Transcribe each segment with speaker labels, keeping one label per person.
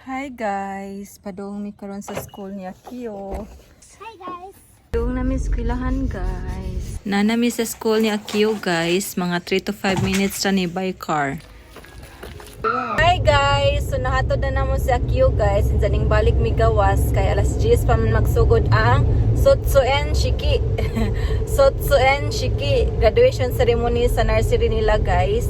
Speaker 1: Hi guys, padung mi karon sa school ni Akio.
Speaker 2: Hi guys.
Speaker 1: Padung nami eskwelahan, guys. Naa na mi sa school ni Akio, guys, mga 3 to 5 minutes ra ni by car. Hi guys! So nahatod na namo si Akio, guys. Since aning balik mi gawas kay alas 10 pa man magsugod ang Sotsuen Shiki. Sotsuen Shiki graduation ceremony sa nursery nila, guys.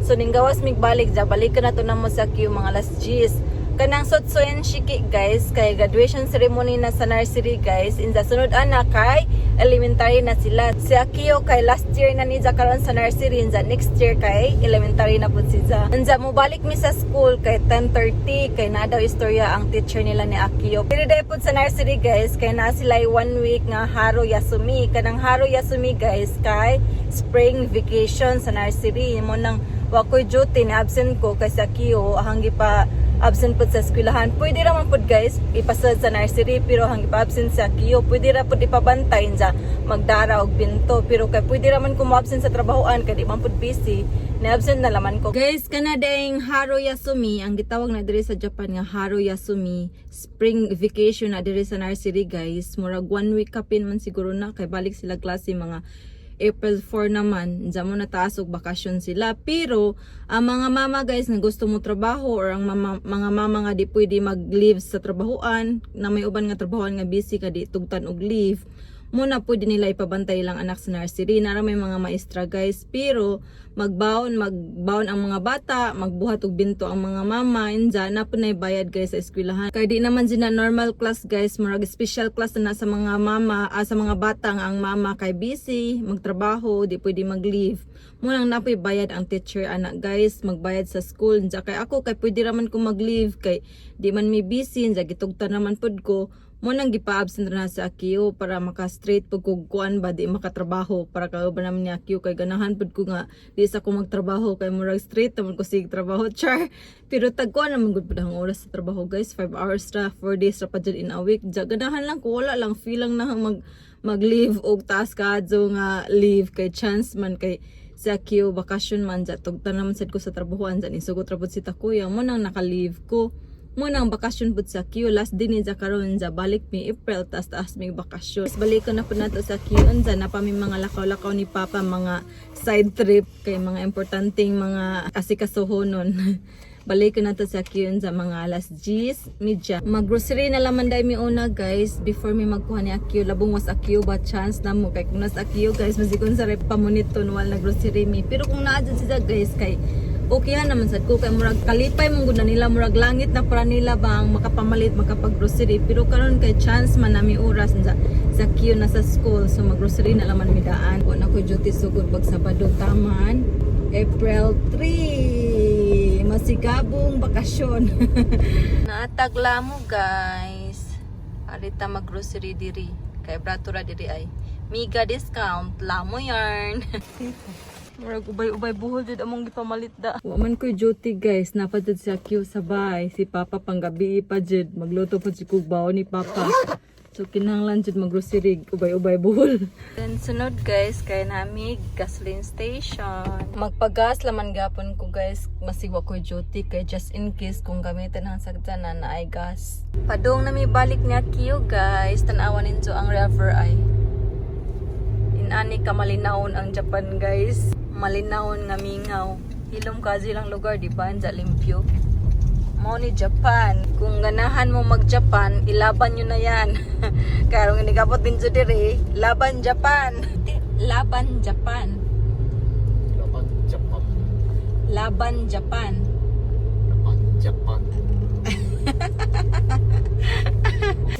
Speaker 1: So ning gawas mig balik ja, balik na to namo si Akio mga alas 10. Kanang Sotsuen Shiki, guys, kay graduation ceremony na sa nursery, guys. In the sunod ana kay elementary na sila. Si Akio kay last year na ni karon sa nursery, in the next year kay elementary na pud siya. Unsa mo balik mi sa school kay 10:30 kay naa daw istorya ang teacher nila ni Akio. Pero dahil pud sa nursery, guys, kay naa sila one week nga Haru Yasumi. Kanang Haru Yasumi, guys, kay spring vacation sa nursery. Mao nang wa ko'y duty ni absent ko kay si Akio hanggi pa absent pud sa eskwelahan. Pwede ra man pud, guys, ipasad sa nursery, pero hanggi pa absent sa Akio, pwede ra pud ipabantay sa magdara og binto, pero kay pwede ra man ko mo-absent sa trabahoan kay di man pud busy. Ni-absent na laman ko. Guys, kana ding Haru Yasumi, ang gitawag na diri sa Japan nga Haru Yasumi, spring vacation na diri sa nursery, guys. Murag one week kapin man siguro na kay balik sila klase mga April 4 naman, diyan mo na taas og bakasyon sila. Pero ang mga mama, guys, nga gusto mo trabaho or ang mama, mga mama nga di pwede mag-leave sa trabahoan, na may uban nga trabahoan nga busy ka di tugtan og leave, muna pwede nila ipabantay lang anak sa nursery. Nara may mga maestra, guys, pero magbaon magbaon ang mga bata, magbuhat og binto ang mga mama, inja na po na bayad, guys, sa eskwelahan. Kay di naman sila normal class, guys, murag special class na sa mga mama, sa mga bata nga ang mama kay busy, magtrabaho, di pwede mag-leave. Munang napoy bayad ang teacher anak, guys, magbayad sa school. Inja kay ako kay pwede raman ko mag-leave kay di man mi busy, inja gitugtan naman pud ko mo nang gipa-absent na sa Akio para maka-straight pag kog kuan ba, di makatrabaho para kauban naman ni Akio kay ganahan pud ko nga di sa ko magtrabaho kay murag straight naman ko sige trabaho, char. Pero tagkuan naman gud pud ang oras sa trabaho, guys, 5 hours ra, 4 days ra pa jud in a week. Ja ganahan lang ko, wala lang feeling na mag leave og taas kadto nga leave kay chance man kay sa Akio bakasyon man, ja tugtan naman sad ko sa trabahoan, ja nisugot ra pud si Takuya mo nang naka-leave ko mo nang bakasyon pud sa Q. Last din ni karon sa balik mi April, tas taas mi bakasyon. Balik ko na pud nato sa Q, unsa na pa mi mga lakaw-lakaw ni Papa, mga side trip kay mga importanteng mga asikasuhonon. Balik ko na to sa Q sa mga alas 10 media. Mag-grocery na laman dahil mi una, guys, before mi magkuha ni Akio. Labong was Akio ba, chance na mo kay kung nas Akio, guys, masikon sa rep pamuniton wal na grocery mi. Pero kung naa dyan siya, guys, kay okay ha naman sad ko kay murag kalipay mong gud na nila, murag langit na para nila ba ang makapamalit, makapag-grocery. Pero karon kay chance man nami oras sa Q na sa school, so mag-grocery na laman mi daan. Wa na ko duty sugod pag Sabado taman April 3, masigabong bakasyon. Naatagla mo, guys, arita mag-grocery diri kay brato ra diri ay mega discount lamo yarn. Murag ubay-ubay buhol jud among gipamalit da. Wa man koy duty, guys, naa pa jud si Akio sa bahay, si Papa panggabi pa jud, magluto pa jud kog baon ni Papa. So kinahanglan jud maggrocery, ubay-ubay buhol. Then sunod, guys, kay nami gasoline station. Magpagas laman gapon ko, guys, masiwa ko duty kay just in case kung gamitin ang sagdanan na ay gas. Padung nami balik ni Akio, guys, tan-awan ninyo ang river ay. Inani ka malinawon ang Japan, guys. Malinawon nga mingaw. Hilom ka silang lugar, di ba? Anja limpyo. Mao ni Japan. Kung ganahan mo mag-Japan, ilaban nyo na yan. Karong inigabot din dyan dire, laban Japan. Laban Japan.
Speaker 3: Laban Japan.
Speaker 1: Laban Japan.
Speaker 3: Laban Japan.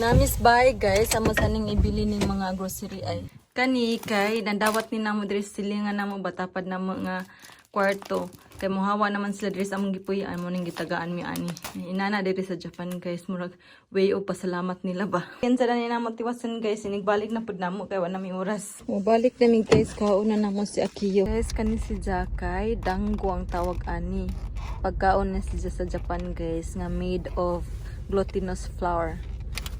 Speaker 1: Namis bye, guys, amo saning ibili ning mga grocery ay. Kani kay nandawat ni namo diri sa silingan namo batapad na mga kwarto. Kay mohawa naman sila diri sa among gipuy-an mo ning gitagaan mi ani. Inana diri sa Japan, guys, murag way o pasalamat nila ba. Kinsa na ni namo tiwasan, guys, inigbalik na pud namo kay wa na mi oras. Mobalik na mi, guys, kauna namo si Akiyo. Guys, kani si Jakay, dango ang tawag ani. Pagkaon na siya sa Japan, guys, nga made of glutinous flour.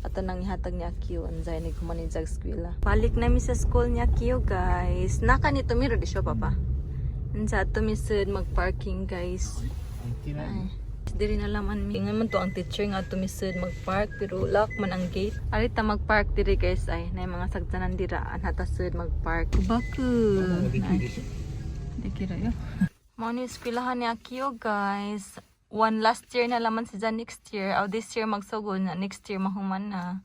Speaker 1: Ato nang ihatag ni Akio anzay ni kumani sa eskwela. Balik na mi sa school ni Akio, guys. Naka ni tumiro di siya, Papa. Unsa ato mi sud mag-parking, guys.
Speaker 3: Ay.
Speaker 1: Ay. Diri na laman mi. Ingon man to ang teacher nga tumisud mag-park pero lock man ang gate. Arita mag-park diri, guys, ay na mga sagdanan dira anha ta sud mag-park. Baku. Dikira yo. Mao ni eskwelahan ni Akio, guys. One last year na laman si Jan next year. Aw, this year magsugod na, next year mahuman na.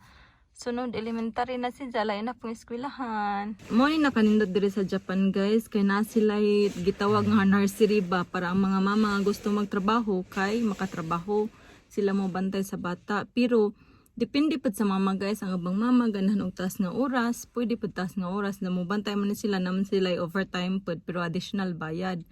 Speaker 1: Sunod elementary na si Jala na pong eskwelahan. Mo ni nakanindot diri sa Japan, guys, kay na sila gitawag nga nursery ba, para ang mga mama nga gusto magtrabaho kay makatrabaho sila, mo bantay sa bata. Pero depende pud sa mama, guys. Ang ubang mama ganahan og taas nga oras, pwede pud taas nga oras na mo bantay man ni sila, naman sila overtime pud pero additional bayad.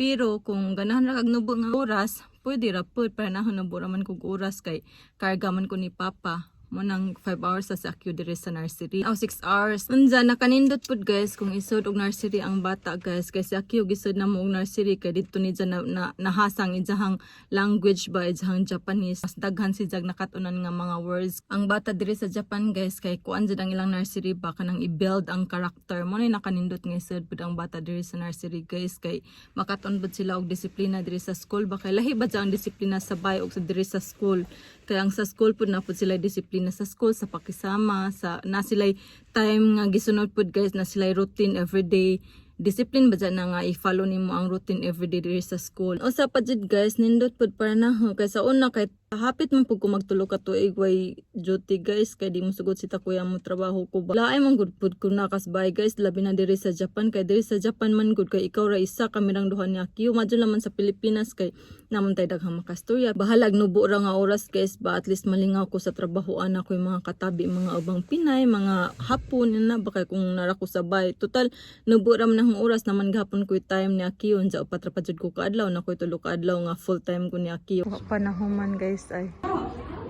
Speaker 1: Pero kung ganahan ra kag nubo nga oras, pwede ra pud para na nubo ra man kog oras kay karga man ko ni Papa. Mo nang 5 hours sa Akio diri sa nursery. Aw, 6 hours. Unsa nakanindot pud, guys, kung isod og nursery ang bata, guys, kay si Akio gisod na mo og nursery kay didto ni na, na nahasang ijahang language ba, ijahang Japanese. Mas daghan si jag nakatunan nga mga words. Ang bata diri sa Japan, guys, kay kuan jud ang ilang nursery ba, kanang i-build ang character. Mo na nakanindot nga isod pud ang bata diri sa nursery, guys, kay makaton pud sila og disiplina diri sa school ba, kay lahi ba ang disiplina sa bay og sa diri sa school. Kay ang sa school pud na pud sila disiplina sa school, sa pakisama, sa na sila time nga gisunod pud, guys, na sila routine everyday. Discipline ba dyan na nga i-follow nimo ang routine everyday diri sa school. Usa pa jud, guys, nindot pud para na ho kay sa una kay hapit man pud ko magtulo ka tuig way duty, guys, kay di mo sugot si takuya mo trabaho ko ba. Laay man gud pud ko nakasbay, guys, labi na diri sa Japan, kay diri sa Japan man gud kay ikaw ra isa, kami rang duha ni Akio. Madyo naman sa Pilipinas kay naman tay daghang makastorya. Bahalag nubo ra nga oras, guys ba, at least malingaw ko sa trabahoan ako yung mga katabi, mga ubang Pinay, mga Hapon na ba, kay kung nara ko sa bay. Total nubo ra man akong oras naman gahapon ko yung time ni Akio unsa upat ra pa jud ko kaadlaw na koy tulo ka adlaw nga full time ko ni Akio. Wa pa na human, guys, ay.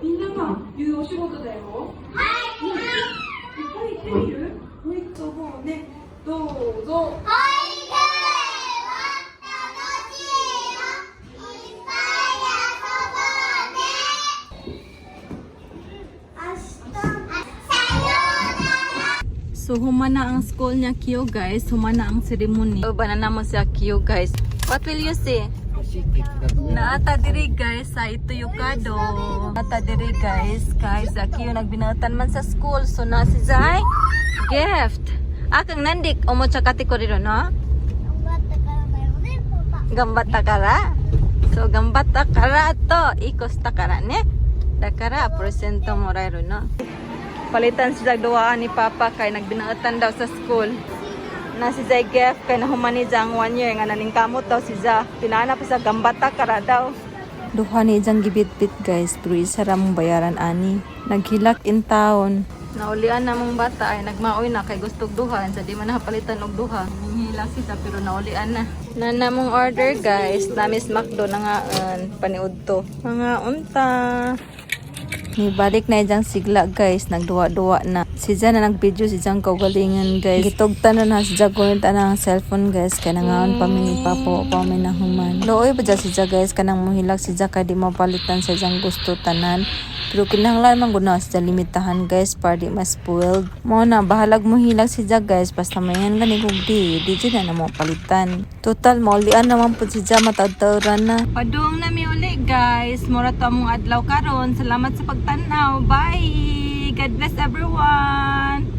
Speaker 2: みんなが言うお仕事だよ。はい。いっぱい言ってみる。もう一個もうね、どうぞ。
Speaker 4: 保育は楽しいよ。いっぱい遊ぼうね。明日さようなら。
Speaker 1: So human na ang school niya Kyo, guys, human na ang ceremony. So banana mo siya Kyo, guys. What will you say? Naata diri, guys, sa ito Yukado. Naata diri, guys, kay sa Kyo nagbinatan man sa school, so na si Zai gift. Akang nandik omocha kategori no?
Speaker 4: 頑張ったからだよね、パパ。
Speaker 1: 頑張ったから。そう、頑張ったからと、いい子したからね。だから、プレゼントもらえるの。Palitan sila duwaan ni Papa kay nagbinatan daw sa school. Na si Zay gift kay nahuman ni Zang one year nga naningkamot daw si Za. Pinana pa sa gambata kara daw. Duha ni Jang gibit-bit, guys, pero isa ra mong bayaran ani. Naghilak in town. Naulian na mong bata ay nagmaoy na kay gustog duha sa di man napalitan og duha. Nanghilak sila pero naulian na. Nana mong order, guys, namis McDo na nga paniud to. Mga unta. Nibalik na ijang sigla, guys, nagduwa-duwa na. Si Jan na nag-video si Jang kaugalingan, guys. Gitugtan na na si Jan gunit na ang cellphone, guys, kay nangaon pa mi ni Papa pa mi na human. Looy ba dyan si Jan, guys, kanang muhilak si Jan kay di mapalitan sa Jan gusto tanan. Pero kinahanglan man gud na si Jan limitahan, guys, para di mas spoiled. Mo na bahalag muhilak si Jan, guys, basta mayan gani kog di di dyan na mo palitan. Total maulian naman pud si Jan matawtawran na. Padung na mi uli, guys. Mura to among adlaw karon. Salamat sa pagtan-aw. Bye. God bless everyone.